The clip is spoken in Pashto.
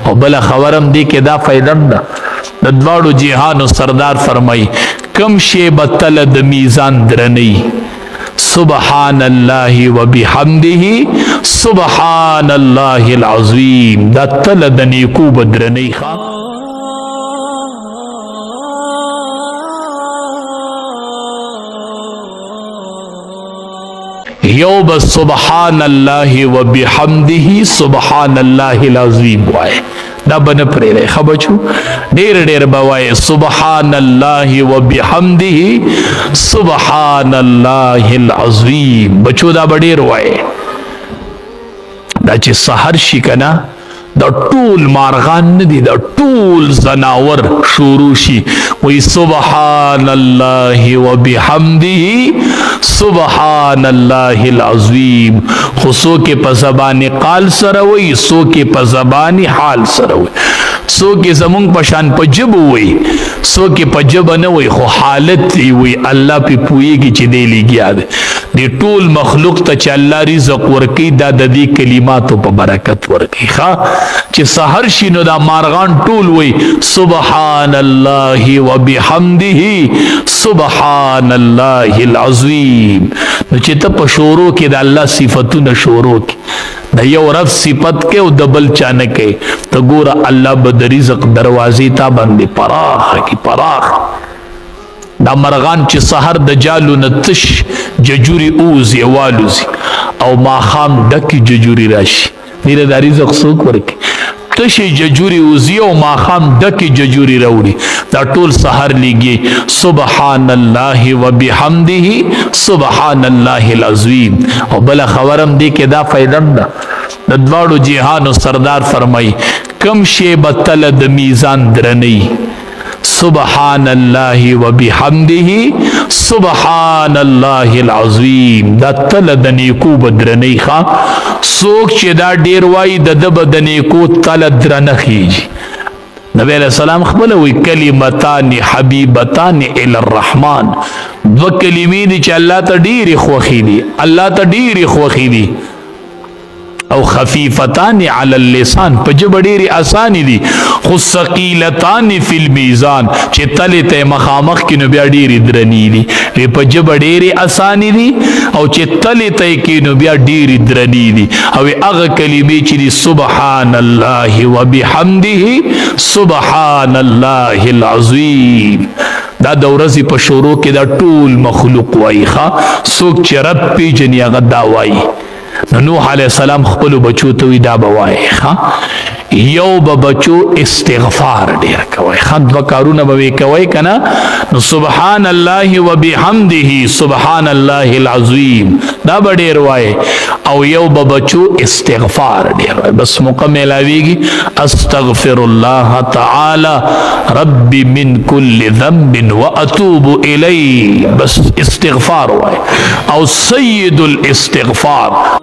او بل خبرم دی کې دا فائدہ ده، د دواړو جهانو سردار فرمای، کم شی بتل د میزان درنی؟ سبحان الله وبحمده سبحان الله العظیم. دا تل د نیکو بدرنی. ښا، یو بس سبحان الله وبحمده سبحان الله العظیم وای، دا بنه پرې دی خبچو، ډیر ډیر بوای سبحان الله وبحمده سبحان الله العظیم. بچو دا ډیر وای. دا چې سحر شي کنه، دا ټول مارغان نه دي، دا ټول زناور شروع شي وی سبحان الله وبحمده سبحان الله العظیم. خو څوک په زبان قال سره وی، څوک په زبان حال سره وی، څوک زمونږ په شان په جب وی، څوک په جب نه وی خو حالت دی وی. الله په پویږي چې دی لګیا دی. دی ټول مخلوق ته چې الله رزق ورکی، دا د دې کلماتو په برکت ورکی. ښا، چې سحر شي نو دا مارغان ټول وی سبحان الله وبحمده سبحان الله العظیم. نو چې ته په شورو کې د الله صفاتونه شورو کې د یو رب صفت کې او د بل چا نه کې، ته ګوره الله به د رزق دروازې تا باندې پراخه کی پراخ. دا مرغان چې سحر د جالو نه تش ججوري اوزي والوزي او ماخام ډکی ججوري راشي، میره دا رزق څوک ورکي؟ تشي ججوري اوزي او ماخام ډکی ججوري راوړي، دا ټول سحر لګي سبحان الله وبحمده سبحان الله العظیم. او بل خبرم دی کې دا فائدہ ده، د دواړو جهانو سردار فرمای، کم شی بتل د میزان درنی؟ سبحان الله وبحمده سبحان الله العظیم. دا تل د نیکو بدرنی. ښا، څوک چې دا ډیر وای، د د بدنیکو تل درنه خیږي. نبی علیہ السلام خپل وی کلمتان حبیبتان الی الرحمن، دو کلمې دي چې الله ته ډېرې خوښې دي، الله ته ډېرې خوښې دي، او خفیفتان علی اللسان، په ژبه ډېرې اسانې دي، خو ثقیلتان فی المیزان، چې تلې ته مخامخ کې نو بیا ډېرې درنې دي. وی په ژبه ډېرې اسانې دي او چې تلې ته کې نو بیا ډېرې درنې دي. او هغه کلمې چې دي سبحان الله وبحمده سبحان الله العظیم، دا د ورځې په شروع کې دا ټول مخلوق وایي. ښا، څوک چې رب پیژني هغه دا وایي. نو نوح علیه السلام خپل بچو ته وی دا به وایي. ښا، یو به بچو استغفار ډیر کوي. ښا، دوه کارونه به کوي کنه. نو سبحان الله وبحمده سبحان الله العظیم دا به ډیر وایي، او یو به بچو استغفار ډیر وایي. بس موقع ملاویږي، استغفر الله تعالی رب من كل ذنب واتوب الیه. بس استغفار وایي او سید الاستغفار.